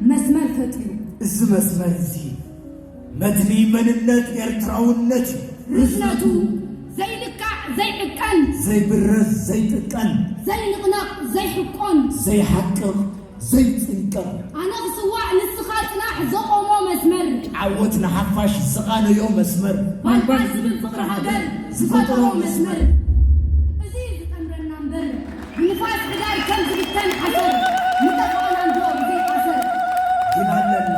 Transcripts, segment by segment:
መስመር ፈጢሩ። እዚ መስመር እዚ መድሊ መንነት ኤርትራውነት እዩ። ርዝነቱ ዘይልካዕ ዘይዕቀን። ዘይብረዝ ዘይጥቀን። ዘይንቕነቕ ዘይሕቆን። ዘይሓቅቕ ዘይጽንቀቕ። ኣነ ክስዋዕ ንስኻ ጽናሕ ዘቖሞ መስመር። ዓወት ንሓፋሽ ዝቓነዮ መስመር። ባልባል ዝብል ፍቕሪ ሃገር ዝፈጠሮ መስመር። እዚ ዝጠምረና እምበር ብንፋስ ሕዳር ከም ዝብተን ሓሰር። ንጠፍኣና እንዶ ብዘይኣሰር። ግን ኣለና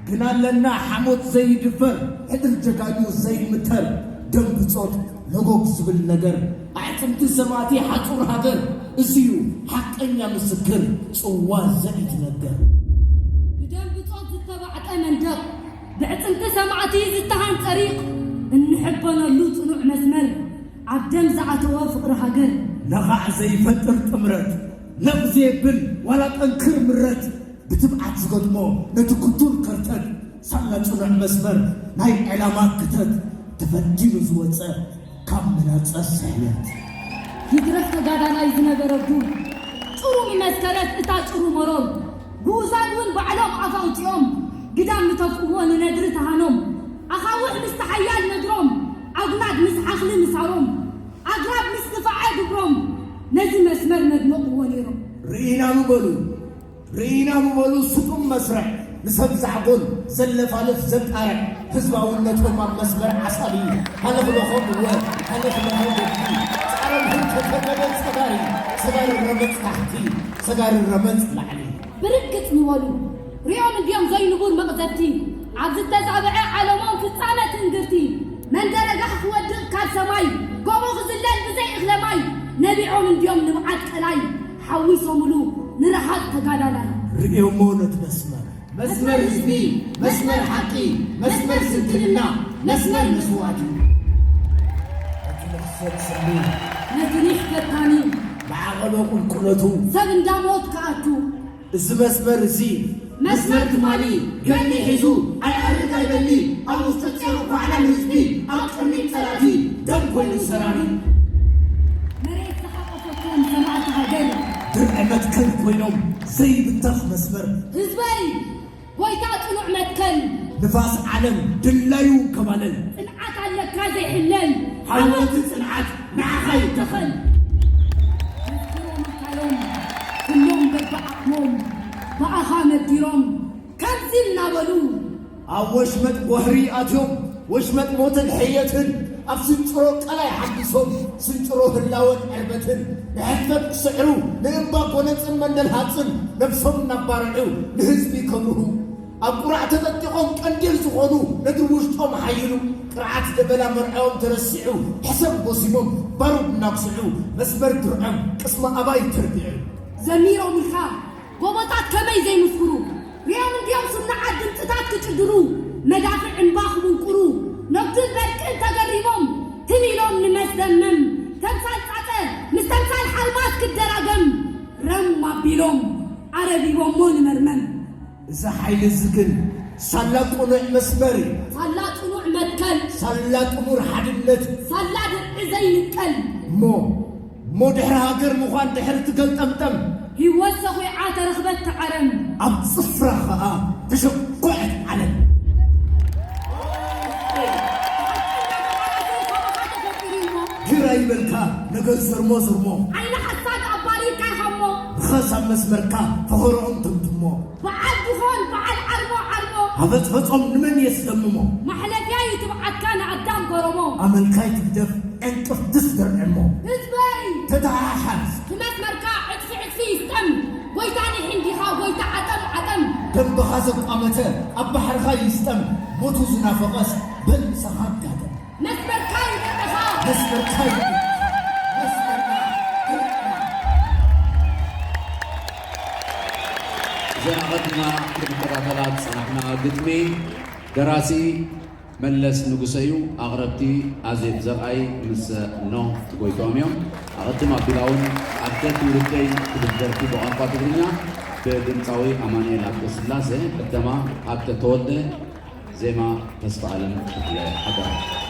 ግን ኣለና ሓሞት ዘይድፈር። ሕድር ጀጋኑ ዘይምተር። ደም ብጾት ለጎግ ዝብል ነገር። ኣዕጽምቲ ሰማእቲ ሓጹር ሃገር። እዚዩ ሓቀኛ ምስክር ጽዋ ዘኢትነገር። ብደም ብጾት ዝተባዕጠ መንደቕ። ብዕጽምቲ ሰማእቲ ዝተሃንጸ ሪቕ። እንሕበነሉ ጽኑዕ መስመር። ኣብ ደም ዝኣተወ ፍቕሪ ሃገር። ነቓዕ ዘይፈጥር ጥምረት። ነቕ ዘየብል ዋላ ጠንክር ምረት። ብትብዓት ዝገጥሞ ነቲ ክቱር ከርተት። ሳላ ጽኑዕ መስመር ናይ ዕላማ ክተት። ተፈቲኑ ዝወጸ ካብ መናጸ ስሕለት። ይትረፍ ተጋዳላይ ዝነበረ ዱር። ጭሩ ምመስከረት እታ ጭሩ መሮር። ግኡዛን እውን ባዕሎም ኣፍ ኣውጺኦም። ግዳም ምተፍእዎ ንነድሪ ተሃኖም። ኣኻውሕ ምስቲ ሓያል ነድሮም። ኣጉናድ ምስ ዓኽሊ ምሳሮም። ኣግራብ ምስ ትፋዐ ግብሮም። ነዚ መስመር መድመቕዎ ነይሮም። ርኢና ምበሉ ርኢና ምበሉ ስጡም መስርዕ ንሰብ ዛዕጎል ዘለፋልፍ ዘጣርዕ ህዝባውነቶም ኣብ መስመር ዓሳቢ ሃለኽለኾም እወ ሃለኽለኾም ወዲ ጻረም ህንተተመደ ጸጋሪ ሰጋሪ ረመጽ ታሕቲ ሰጋሪ ረመጽ ላዕሊ። ብርግጽ ምበሉ ሪኦም እንድዮም ዘይንቡር መቕዘፍቲ ኣብ ዝተጻብዐ ዓለሞም ፍጻመ ትንግርቲ መንደረጋሕ ክወድቕ ካብ ሰማይ ጎቦ ክዝለል ብዘይ እኽለ ማይ ነቢዖም እንድዮም ንብዓት ቀላይ ሓዊሶምሉ ንረሃጽ ተጋዳላይ። ርእዮሞ ነቲ መስመር። መስመር ህዝቢ፣ መስመር ሓቂ፣ መስመር ስንክልና፣ መስመር መስዋእቲ። ነቲ ልኽሰት ስሚ። ነቲ ኒሕ ፈታኒ። ብዓቐሎ ቁልቁለቱ። ሰብ እንዳሞት ክኣቱ። እዚ መስመር እዚ መስመር ትማሊ ገሊ ሒዙ ኣይዓርግ ኣይበሊ ኣብ ውሽጢ ጸሩ ኳዕላ ንህዝቢ ኣብ ቅድሚ ጸላእቲ ደም ኮይኑ ሰራሪ። መሬት ዝሓቆፈቶም ሰማእቲ ሃገር። ድርዒ መትከል ኮይኖም ዘይብተኽ መስመር። ህዝበይ ጎይታ ጽኑዕ መትከል። ንፋስ ዓለም ድላዩ ከማለል። ጽንዓት ኣለካ ዘይሕለል። ዓወት ጽንዓት ንዓኻ ይተኸል። ዘክሮምካዮም ኩሎም በብዓቕሞም ብኣኻ ነዲሮም ከምዚ እናበሉ። ኣብ ወሽመጥ ወህሪ ኣትዮም ወሽመጥ ሞትን ሕየትን ኣብ ስንጭሮ ቀላይ ሓምቢሶም ስንጭሮ ህላወን ዕርበትን ንሕትፈት ክስዕሩ ንእምባ ጎነጽን መንደል ሃጽን ነብሶም እናባርዑ ንህዝቢ ከብርሁ ኣብ ቁራዕ ተጠጢቖም ቀንዴል ዝኾኑ ነቲ ውሽጦም ሓይሉ ቅርዓት ደበላ መርዓዮም ተረሲዑ ሕሰም ጎሲሞም ባሩድ እናኩስዑ መስመር ድርዖም ቅስሚ ኣባይ ተርቢዑ። ዘሚሮምልካ ጎቦታት ከመይ ዘይምስክሩ ሪኦም እንድዮም ስናዓት ድምፅታት ክጭድሩ መዳፍዕ እምባ ክምንቁሩ ነጉድን በርቅን ተገሪሞም ትም ኢሎም ንመስደመም ተምሳል ፃፀ ምስ ተምሳል ሓርማዝ ክደራገም ረም ኣቢሎም ኣረቢቦሞ ንመርመም። እዚ ሓይሊ እዚ ግን ሳላ ቅኑዕ መስመር እዩ። ሳላ ቅኑዕ መትከል። ሳላ ጥሙር ሓድነት። ሳላ ድርዒ ዘይንቀል። እሞ እሞ ድሕሪ ሃገር ምዃን ድሕሪ ትገልጠምጠም። ህይወት ሰኹዓ ተረኽበት ተዓረም። ኣብ ጽፍራ ኸኣ ተሸኮዐት ዓለም። ግራ ይበልካ ነገር ዘርሞ ዘርሞ። ዓይኒ ሓሳድ ኣባሪርካ ኢኻሞ። ብኸሳብ መስመርካ ፈኸሮኦም ትምትሞ። በዓል ድኾን በዓል ዓርሞ ዓርሞ። ሃፈጽፈጾም ንመን የስደምሞ። ማሕለፍያ ይትብዓትካ ንኣዳም ገረሞ። ኣመልካይ ትግደፍ ዕንቅፍ ትስደር ዕሞ። ህዝበይ። ተተሓሓዝ። ብመስመርካ ዕጥፊ ዕጥፊ ይስጠም። ጎይታ ኒሕ እንዲኻ ጎይታ ዓጠም ዓጠም። ደንበኻ ዘቋመተ ኣብ ባሕርኻ ይስጠም። ሞቱ ዝናፈቐስ በል ምሳኻ ጋደም። መስመርካ ይበልዕኻ። መስመርካ ይበልዕኻ። መስመርካ ይበልዕኻ። እዘን ኣቐዲምና ክንከታተላ ዝጸናሕና ግጥሚ ደራሲ መለስ ንጉሰ እዩ። ኣቕረብቲ ኣዜብ ዘርኣይ ምስ ኖህ ጎይትኦም እዮም። ኣቐድም ኣቢላ እውን ኣደ ትውልደይ ትብል ደርፊ ብቋንቋ ትግርኛ ብድምፃዊ ኣማኑኤል ሃብተስላሴ፣ ዕደማ ሃብተ ተወልደ፣ ዜማ ተስፋ ኣለም ተኽለ ሓደራ።